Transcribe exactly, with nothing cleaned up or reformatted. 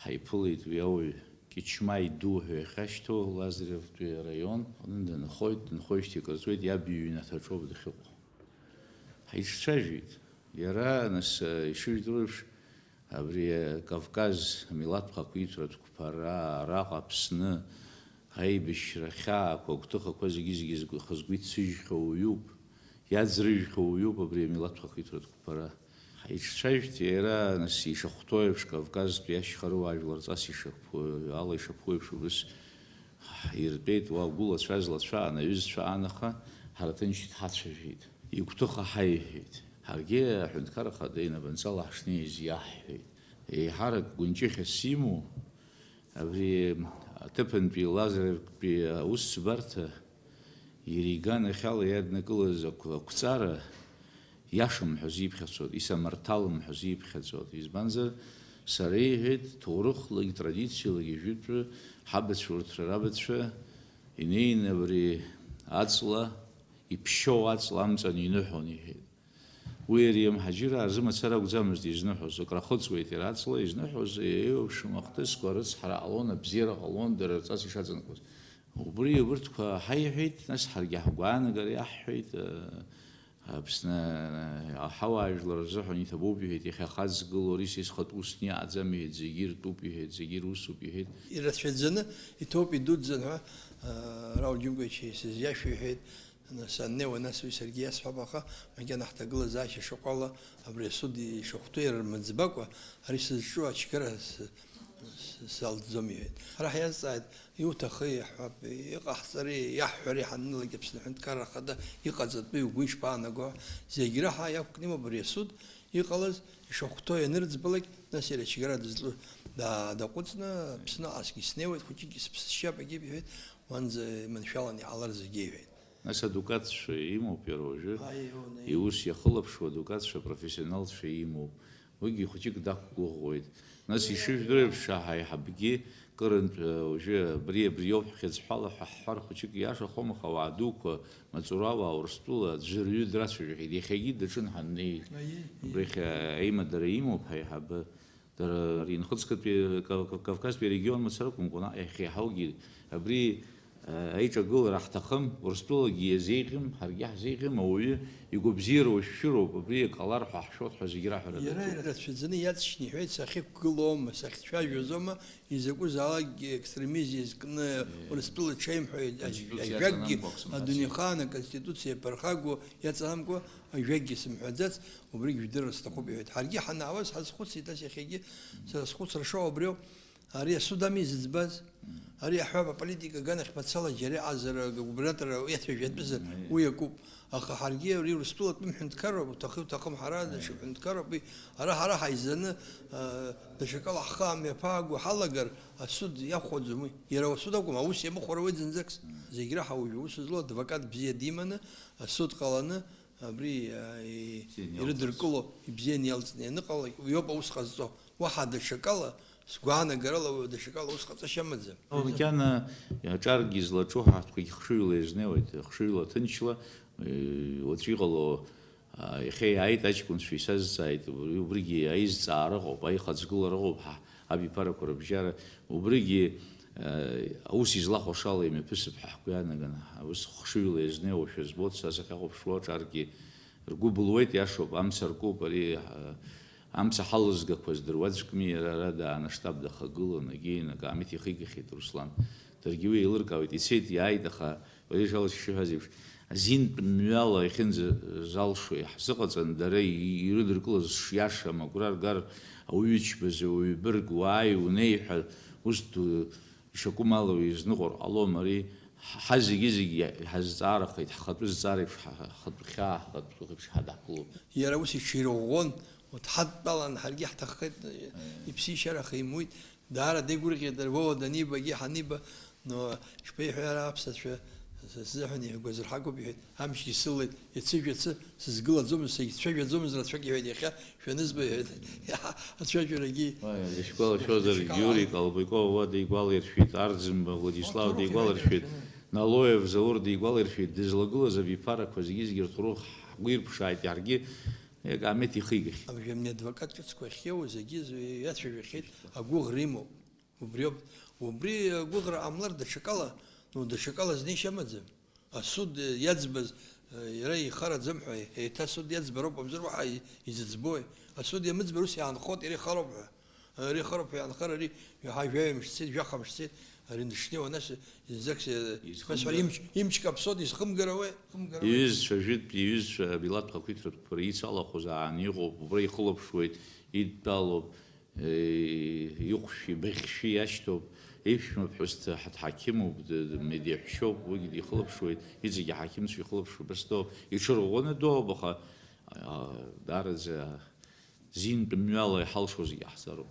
Ҳаиԥылеит уи ауаҩ Кьычмаи ду ҳәа иахьашьҭоу Лазаревтәи араион. Аҟны дынхоит, дынхоижьҭеи акыр ҵуеит, иаб иҩнаҭаҿоуп дахьыҟоу. Ҳаицәажәеит. Иара, нас, ишыжәдыруа еиԥш, абри Кавказ амилаҭтә хақәиҭратә қәԥара, араҟа Аԥсны аибашьра ахьаақәа, агәҭыхақәа зегьы-зегьы згәы, хы-згәы иццыжьхьоу уаҩуп, иаӡрыжәхьоу уаҩуп абри амилаҭтә хақәиҭратә қәԥара. Ҳаицәажәеит иара, нас, ишахәҭоу еиԥш, Кавказтәи ашьхарыуаа жәлар ҵас ишаԥу, ала ишаԥу еиԥш, убыс иртәеит уа гәылацәа злацәа, анаҩызцәа анаха, ҳара ҭынч дҳацәажәеит. Игәҭыха ҳаиҳәеит. Ҳаргьы аҳәынҭқарра ахада инапынҵала ҳшнеиз иаҳҳәеит. Еиҳарак гәынҷыхьас имоу, абри аҭыԥантәи Лазаревтәи аусӡбарҭа иара иганахьала иаднакылаз ақә-, ақәҵара иашам ҳәа зиԥхьаӡоит, исамарҭалым ҳәа зиԥхьаӡоит. Избанзар, сара иҳәеит, ҭоурыхлагьы традициалагьы жәытәы ҳабацәа урҭ рабацәа инеины абри аҵла, иԥшьоу аҵла амҵан иныҳәон, иҳәеит. Уи ари амҳаџьыраа рзы мацара акәӡамызт изныҳәоз, акрахыҵуеит иара аҵла изныҳәоз, еиуеиԥшым ахҭысқәа рыцҳара ҟалон, абзиара ҟалон, дара рҵас ишаҵанакуаз. Убри абырҭқәа ҳаиҳәеит, нас ҳаргьы ҳгәаанагара иаҳҳәеит, э, Аԥсны, э, аҳауаажәлар рзыҳәан иҭабуп, иҳәеит, иахьа хазгыло, ари са исхатә усны иҟаӡам, иҳәеит, зегьы иртәуп, иҳәеит, зегьы ирусуп, иҳәеит. Ирацәаӡаны иҭоуп, идуӡӡан ҳәа, э, Рауль Џьынкәача исызиашәа иҳәеит. Саннеиуа, нас уи саргьы иасҳәап, аха макьана ҳҭагылазаашьа шаҟәала абри асуд ишахәҭоу иара рмыӡбакәа, ари сызҿу ачгара с-, с-, салҵӡом, иҳәеит. Ҳара ҳиазҵааит, иуҭахи, иаҳҳәап, иҟаҳҵари, иаҳҳәари ҳаннылак Аԥсны Аҳәынҭқарра Ахада иҟаҵатәи угәы ишԥаанаго ҳәа. Зегь раҳа иақәкны имоуп абри асуд иҟалаз, ишахәҭоу ианырӡбалак, нас иара ачгара дызҿу да-, даҟәыҵны, Аԥсныҟа снеиуеит, хәыҷык сыԥсышьап, егьи иҳәеит, уанӡа иманшәалан иҟалар зегьы, иҳәеит. Нас адукатцәа имоуп иара уажәы, Аиеи, уа, иус иахылаԥшуа адукатцәа, апрофессионалцәа имоуп. Уигьы хәыҷык дақәгәыӷуеит. Нас ишыжәдыруа еиԥш, аҳ-, аиҳабгьы кырынтә, э, уажәы абри, абриоуп ҳхьыӡ ҳәа ҳәа ҳҳәар хәыҷык ииашахом, аха ауаа дуқәа, маҵура ауаа Урыстәыла аӡәырҩы драцәажәахьеит. Иахьагьы даҿын ҳаннеи. Аиеи, аиеи. Убрахь, э, аимадара имоуп ҳаиҳабы. Дара рынхыҵгатәи Ка-, Ка-, Кавказтәи арегион мацара акәымкәа, наҟ иахьа иҳаугьы абри, а, аиҿагылара ҳҭахым, Урыстәылагьы иазеиӷьым, ҳаргьы ҳзеиӷьым, ауаҩы игәабзиара уашәшәыроуп, абри иҟалар ҳәа ҳшәоит ҳәа зегьы раҳәара даҿуп. Иара ирацәаӡаны иаҵшьны иҳәеит, сахьықәгылоума, сахьцәажәаӡома, изакәызаалакгьы екстремизм изкны Урыстәыла ҽеим ҳәа ажәакгьы, адунеихаан аконституциа иаԥырхагоу иаҵанамкуа ажәакгьы сымҳәаӡац, убригь жәдырра сҭахуп, иҳәеит. Ҳаргьы ҳанаауаз ҳазхәыцит, нас иахьагьы сара схәыцра шоу убриоуп. Ари асуд ами изыӡбаз? Ари аҳәап, аполитика аганахь мацала џьара иҟазар, агубернатор иацәажәатәызар, уи акуп. Аха ҳаргьы ари Урыстәылатәым ҳәынҭқарроуп, уҭахи уҭахым, ҳара даҽа ҳәынҭқарроуп, уи ара ҳара ҳаизаны, а, даҽакала ҳхы амҩаԥааго ҳалагар, асуд иахәаӡом уи. Иара асуд акәым, аус иамыхәара уи зынӡакс. Зегь раҳа уажәы аус злоу адвокат бзиа диманы, асуд ҟаланы, Абри, а, и-, Бзианы ирыдыркыло, ибзианы иалҵны ианыҟала, уиоуп аус ҟазҵо. Уаҳа даҽакала, сгәаанагарала, уи даҽакала аус ҟаҵашьа амаӡам. Макьана аҿаргьы злаҿу ҳаҳҭқәагьы хшыҩла иазнеиуеит, хшыҩла ҭынчла, э, уаҵәы иҟало, а, иахьа иааит аҷкәынцәа исазҵааит, убри-, убригьы аизҵаара ыҟоуп, аихаҵгылара ыҟоуп, ҳа, абиԥарақәа рыбжьара, убригьы, э, аус излахәашала имҩаԥысып ҳәа ҳгәы иаанаган, аус хшыҩла иазнеиуашәа збоит, са сахьахәаԥшуа аҿаргьы ргәы былуеит, иашоуп, амца ркуп, ари, э, амца ҳалызгақәа здыруа аӡәкми, иара ара дааны аштаб дахагылан, егьи акаамеҭ ихигахьеит Руслан. Даргьы уи еилыркаауеит, ицеит, иааит, аха Валерий Шалыч ишиҳәаз еиԥш, азинтә мҩала иахьынӡазалшо иаҳзыҟаҵан, дара и-, ирыдыркылаз шиашам агәра ргар, ауаҩы чбазы, ауаҩы бырг, уааи, унеи ҳәа, ус ду-, ишакәым ала уизныҟәар ҟалом. Ари ҳа зегьы-зегьы иа-, иҳазҵаарахеит, ҳхатәы зҵаара еиԥш, ҳа-, ҳхатәы хьаа, ҳхатәы еиԥш ҳадаҳкылоуп. Иара ус иҽирӷәӷәон, дҳадтәалан, ҳаргьы ҳҭаххеит, иԥсишьара аха имуит. Даара деигәырӷьеит, дара Вова данибагьы ҳаниба, но ишԥеиҳәеи ара аԥсацәа, са сзыҳәан иҳәақәаз рҳақуп, иҳәеит, амшгьы сылеит, иацыжәацы сызгылаӡомызт, сагьцәажәаӡомызт рацәак, иҳәеит, иахьа шәанызба, иҳәеит, иаҳа ацәажәарагьы. Уаи, ишәгәалашәозар, Гиури Калбаиков уа дигәалаиршәеит, Арӡынба Владислав дигәаларшәеит, Налоев Заур дигәалаиршәеит, дызлагылаз абиԥарақәа зегьы-зегьы рҭоурых ҳгәы ирԥшааит, иаргьы Иага амет ихигахьеит. Абжьамни адвокат ҿыцқәа ахьиоуз зегьы иацәажәахьеит, агәыӷра имоуп. Убриоуп, убри агәыӷра ҟамлар даҽакала, ну, даҽакала знеишьа амаӡам. Асуд иаӡбаз, иара ихараӡам ҳәа, еиҭа асуд иаӡбароуп, амзар уаҳа изыӡбои? Асуд иамыӡбар ус иаанхоит, иара ихароуп ҳәа. Ари хароуп ҳәа иаанхар, ари ҩаҳа жәаҩа мыш цеит, жәаха мыш цеит, ари дышнеиуа, нас зынӡак се-, Изхымгар- сҳәар, имч, имч каԥсоит, изхымгар ауеи? Хымгар ауеи? Иҩызцәа жәытә, иҩызцәа абилаҭ хақәиҭратәқәа реицалахәыз аан иҟоуп, убра ихылаԥшуеит, идтәалоуп, е, ихәшәи, быхьшәи иашьҭоуп, иԥшәма ԥҳәыс д-, ҳақьымуп, д-, д-, медеҳәшьоуп, уигьы дихылаԥшуеит, иҵегьы ҳақьымцәа ихылаԥшуа быстауп, иҽырӷәӷәаны дыҟоуп, аха, а, даараӡа Зинтә мҩала иҳалшо зегьы ҟаҳҵароуп.